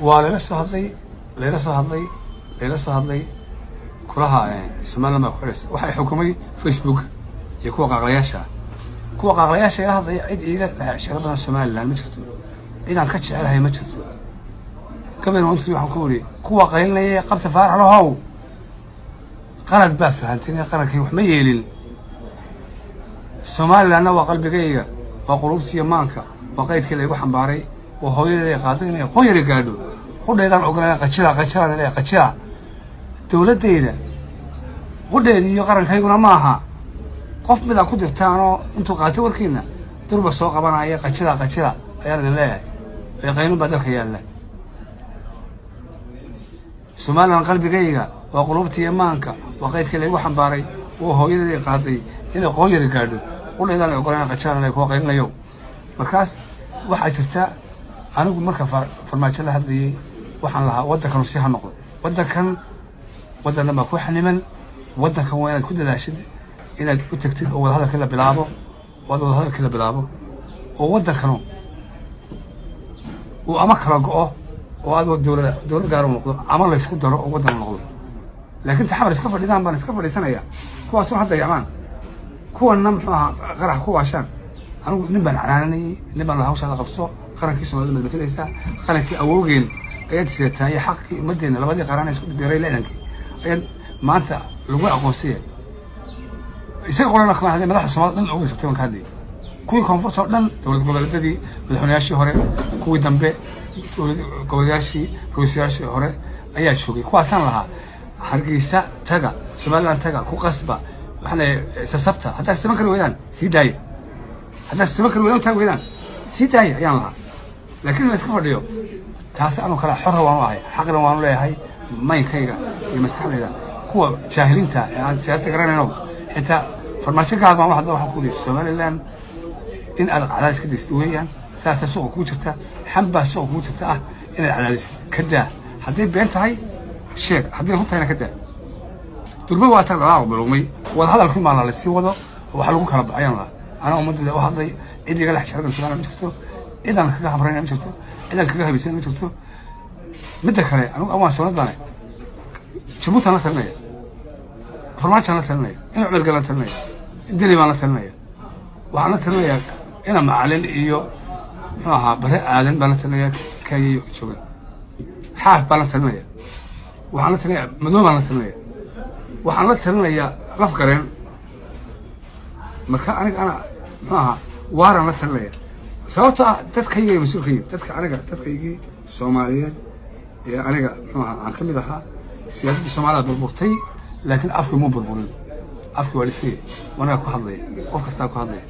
Waa layla soo hadlay, layla soo hadlay, layla soo hadlay kulaha Somaliland baa ku xidhaysa. Waxay xukumay Facebook iyo kuwa qaaqlayaasha ah. Kuwa qaaqlayaasha ila hadlaya, cid iiga shaqo badan Somaliland ma jirto, cid aan ka jecelahay ma jirto. Gabayna intii waxaan ku uri kuwa qaylinaya qabta Faarax lahow, qalad baa fahantay, qarankay wax ma yeelin. Somalilandna waa qalbigayga, waa qulubtiiyo maanka, waa qaydkii laygu xambaaray, waa hooyadeeda qaaday inay qoon yara gaadho. Qudheedaan ogolaan qajila qajilaan leeyahay qajila dowladdayda qudheedi iyo qarankayguna maaha qof mid aa ku dirtaanoo intuu qaato warkiina durba soo qabanaya. Qajila qajila ayaan idin leeyahay, ee qaynun baa dalka yaalla. Somaliland qalbigayga waa qulubtiiyo maanka, waa qaydkii laygu xambaaray, waa hooyadeedii qaaday inay qoon yara gaadho, qudheedaan ogolaan qajilaan leeyahay kuwa qaylinayo. Markaas waxaa jirta, anigu marka Farmaajo la hadlayay waxaan lahaa waddankanu si ha noqdo, waddankan waddanna baa ku xaniman, waddankan waa inaad ku dadaashid inaad u tagtid oo wadahadalkii la bilaabo, oo aad wadahadalkii la bilaabo, oo waddankanu uu ama kala go'o oo aad dowlad dowlad gaar u noqdo ama laysku daro oo waddan noqdo. Laakiin taxamar iska fadhidaan baan iska fadhiisanaya, kuwaasoo hadda yacmaan kuwanna muxuu ahaa qarax ku waashaan. Anigu nin baan canaananayay, nin baan hawshaada qabso, qarankii Soomaalida maad matalaysaa, qarankii awowgeen ayaad sidataa iyo xaqii ummaddeena labadii qaran isku biiray 60-kii ayaad maanta lagu aqoonsaya. Isaga qolana kama hadlay, madaxda Soomaalida dhan ugu jirtay baan ka hadlayay, kuwii koonfurta oo dhan, dowlad goboleedyadii, madaxweynayaashii hore, kuwii dambe, dowlad goboleyaashii, ra-iisayaashii hore ayaa joogay. Kuwaasaan lahaa Hargeysa taga, Somaliland taga, ku qasba. Waxaan leeyahay sasabta, haddaad siman kari weydaan sii daaya, haddaad siman kari weydaan taag weydaan sii daaya ayaan lahaa. Laakiin la iska fadhiyo taasi anuu kale xorra waanu ahay, xaqna waanu leeyahay maynkayga iyo maskaxdayda. Kuwa jaahiliinta ee aan siyaasadda garanayno, xitaa Farmaajo gaal baan waxaan ku leeyahay Somaliland in aad cadaadis ka daysid weeyaan. Saasaa suuqa kugu jirta, xan baa suuqa kugu jirta ah inaad cadaadis ka daa. Hadday been tahay sheeg, haddii run tahayna ka daa. Durba waa tan dhalaaq bilowmay wadahadalkii maa la sii wado oo waxa lagu kala baxayan lahaa. Anaa ummadayda u hadlay, cid iga lex jeclan Somaliland ma jirto, cid aan kaga hamrayna ma jirto, cid aan kaga habaysan ma jirto. Midda kale, anigu awaan Soomaalid baanay, Jabuuti aan la talinaya, Farmaajo aan la talinaya, ina Cumar Gal la talinaya, Deni baan la talinaya, waxaan la talinayaa ina Macalin iyo muxuu ahaa Bare Aadan baan la talinaya, Kenya jooga, Xaaf baan la talinaya, waxaan la talinaya Madoob baan la talinaya, waxaan la talinayaa Lafgareen. Marka aniga ana muxuu ahaa waaraan la talinaya, sababto ah dadkayga mas-uulkayga, dadka aniga dadkaygii Soomaaliyeed ee aniga muxuu ahaa aan ka mid ahaa. Siyaasadda Soomaalida burburtay, laakiin afkii muu burburin, afkii waa dhisay, wanaga ku hadlaya, qof kastaa ku hadlaya.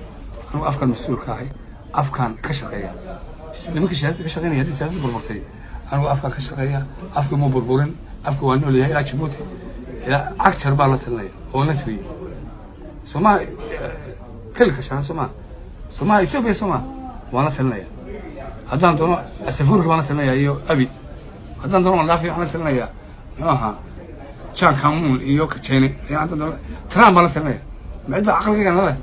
Anigu afkaan mas-uulka ahay, afkaan ka shaqeeya. Nimankii siyaasadda ka shaqeynaya, haddii siyaasadda burburtay, anigu afkaan ka shaqeeya, afkii muu burburin, afkii waa nool yahay. Ilaa Jabuuti ilaa Cagjar baan la talinaya oo la tiriyey Soomaa kelika shan Soomaa Soomaa Ethiopia Soomaa waan la talinaya. Haddaan doono Asafuurka baan la talinaya iyo Abi, haddaan doono waan dhaafi, waxaan la talinaya muxuu ahaa John Kamuun iyo Kajene ayaan, haddaan doono Trump baan la talinaya. Ma cid baa caqligayga nale?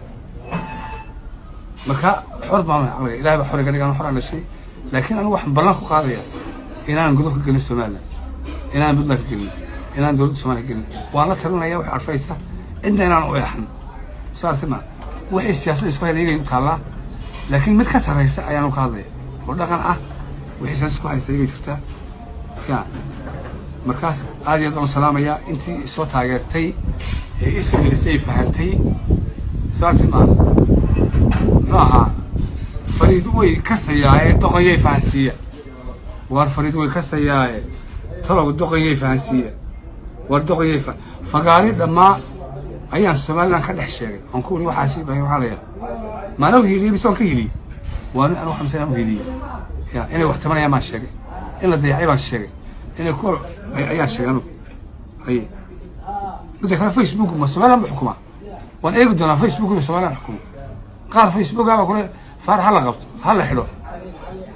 Marka xor baan ahay, caqliga Ilahay baa xor iga dhigan, xor aan dhashay. Laakiin anigu waxaan ballan ku qaadaya inaanan godob ka gelin Somaliland, inaanan Puntland ka gelin, inaan dowladda Somaaliya ka gelin. Waan la talinaya wax arfaysa, cidna inaan u eexan soo aragti ma waxay siyaasadda isku hayn iyagay u taallaa, laakiin mid ka sarraysa ayaanu ka hadlaya oo dhaqan ah. Wixii siyaasadda isku haysta iyagay jirtaa ya. Markaas aad iyo aad baan u salaamayaa intii soo taageertay ee isoo helisay ay fahantay. Soo aragti ma muxuu ahaa Fariid way kasayaaye doqonyay fahansiiya, waar Fariid way kasayaaye talow doqonyay fahansiiya, waar doqonyay fa fagaari dhammaa ayaan Somaliland ka dhex sheegay oon ku uri waxaasi baa waxaa la yahay maana u hiiliyey mise waan ka hiiliyey? Waa nin anigu xamsan u hiiliyey ya, inay wax tabanayaan baan sheegay, in la dayacay baan sheegay, inay ku ayaan sheegay anugu haye. Midda kale, Facebook ma Somaliland ba xukumaa? Waan eegi doonaa Facebook inuu Somaliland xukumo. Qaar Facebook aba kule Faarax ha la qabto, ha la xidho.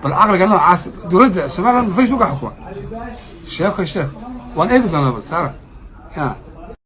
Bal caqliga noocaas, dowladda Somaliland ma Facebook xukuma? Sheeko sheeko, waan eegi doonaa bal taara ya.